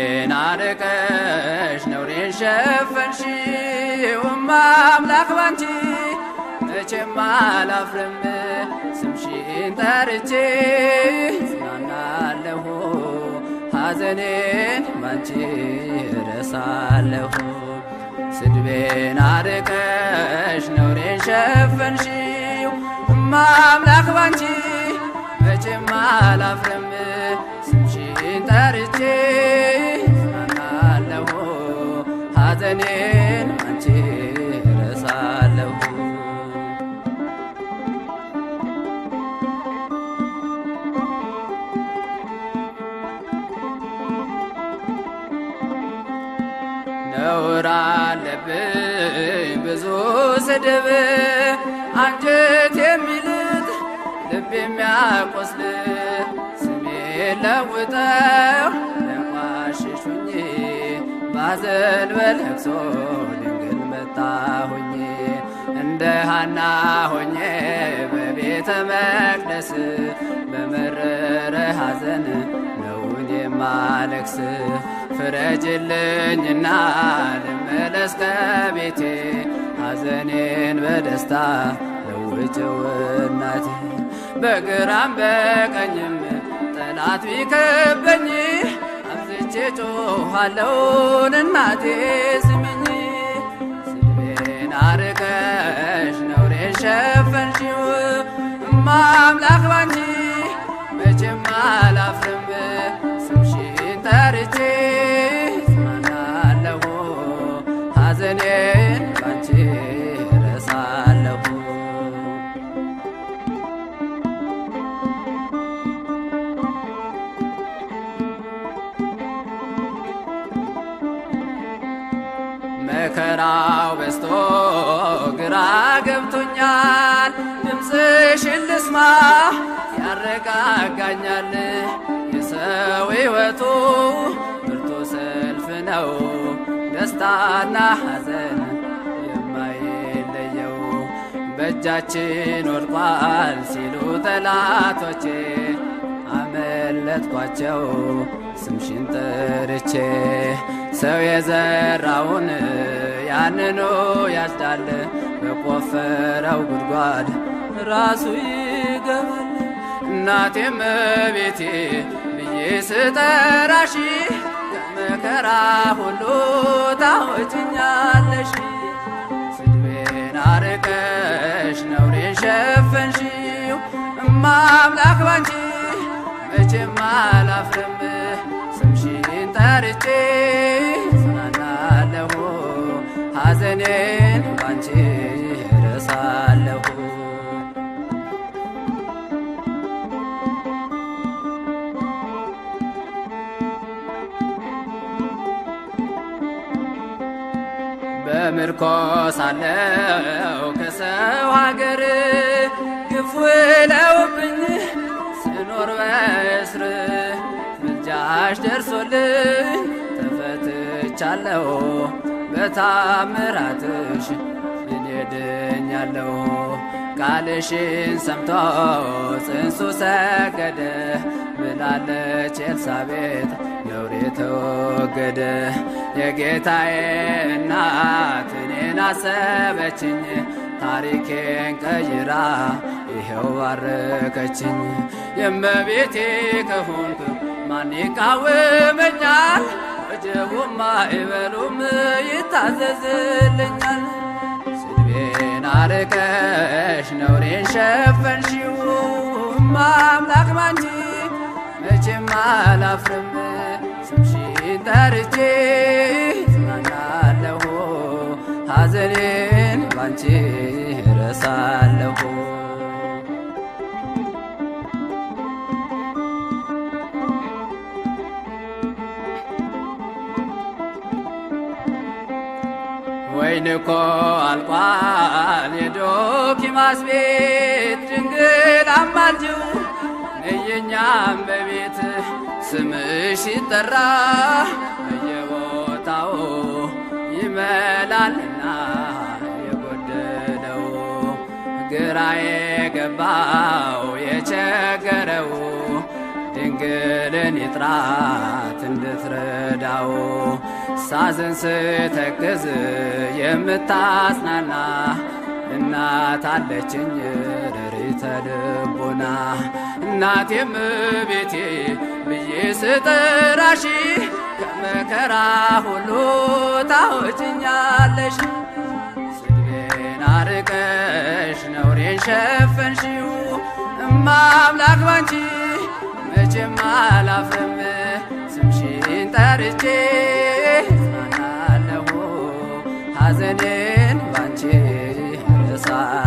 ስድቤን አርቀሽ ነውሬን ሸፈንሽው አምላክ ባንቺ መቼም አላፍርም። ስምሽን ጠርቼ ጽናናለሁ ሐዘኔን ባንቺ እረሳለሁ። ስድቤን አርቀሽ ነውሬን ሸፈንሽው አምላክ ባንቺ መቼም አላፍርም። ስምሽን ጠርቼ ጽናናለሁ ሐዘኔን ባንቺ እረሳለሁ። ነውር አለብኝ ብዙ ስድብ አንጀት የሚልጥ ልብ የሚያቆስል ስሜን ለውጠው ለቋሸሹኝ ባዘን በለቅሶ ድንግል መጣሁኝ። እንደ ሐና ሆኜ በቤተ መቅደስ በመረረ ሐዘን ነውን የማለቅስ። ፍረጅልኝና ልመለስ ከቤቴ ሐዘኔን በደስታ ለውጭው እናቴ። በግራም በቀኝም ጠላት ቢከበኝ አብዝቼ ጮኻለሁ እናቴ ስሚኝ። ስድቤን አርቀሽ ነውሬን ሸፈንሽው አምላክ ባንቺ መቼም አላፍርም። ስምሽን ጠርቼ ጽናናለሁ ሐዘኔን ባንቺ እረሳለሁ። መከራው በዝቶ ግራ ገብቶኛል፣ ድምፅሽን ልስማ ያረጋጋኛል። የሰው ሕይወቱ ብርቱ ሰልፍ ነው፣ ደስታና ሐዘን የማይለየው። በእጃችን ወድቋል ሲሉ ጠላቶቼ አመለጥኳቸው ስምሽን ጠርቼ። ሰው የዘራውን ያንኑ ያጭዳል፣ በቆፈረው ጉድጓድ ራሱ ይገባል። እናቴም እመቤቴ ብዬ ስጠራሽ ከመከራ ሁሉ ታወጭኛለሽ። ስድቤን አርቀሽ ነውሬን ሸፈንሽው አምላክ ባንቺ መቼም አላፍርም። ስምሽን ጠርቼ ጽናናለሁ ሐዘኔን ባንቺ እረሳለሁ። በምርኮ ሳለሁ ከሰው ሀገር ግፍ ውለውብኝ ስኖር በእስር ምልጃሽ ደርሶልኝ ተፈትቻለሁ። በታምራትሽ እኔ ድኛለሁ። ቃልሽን ሰምቶ ጽንሱ ሰገደ ብላለች ኤልሳቤጥ ነውሬ ተወገደ። የጌታዬ እናት እኔን አሰበችኝ ታሪኬን ቀይራ ይኸው ባረከችኝ። የእመቤቴ ከሆንኩ ማን ይቃወመኛል? ወጀቡማ አይበሉም ይታዘዝልኛል። ስድቤን አርቀሽ ነውሬን ሸፈንሽው አምላክ ባንቺ መቼም አላፍርም። ስምሽን ጠርቼ ጽናናለሁ ሐዘኔን ባንቺ እረሳለሁ። ወይን እኮ አልቋል የዶኪማስ ቤት ድንግል አማልጂው ነየኛም በቤት ስምሽ ሲጠራ በየቦታው ይመላልና የጎደለው ግራ የገባው የቸገረው ድንግልን ይጥራት እንደ እንድትረዳው። ሳዝን ስተክዝ የምታጽናና እናት አለችኝ ርሪተ ልቡና። እናቴም ቤቴ ብዬ ስጠራሽ ከመከራ ሁሉ ታወጭኛለሽ። ስድቤን አርቀሽ ነውሬን ሸፈንሽው፣ እማ አምላክ ባንቺ መቼም አላፍርም። ስምሽን ጠርቼ እጽናናለሁ፣ ሐዘኔን ባንቺ እረሳለሁ።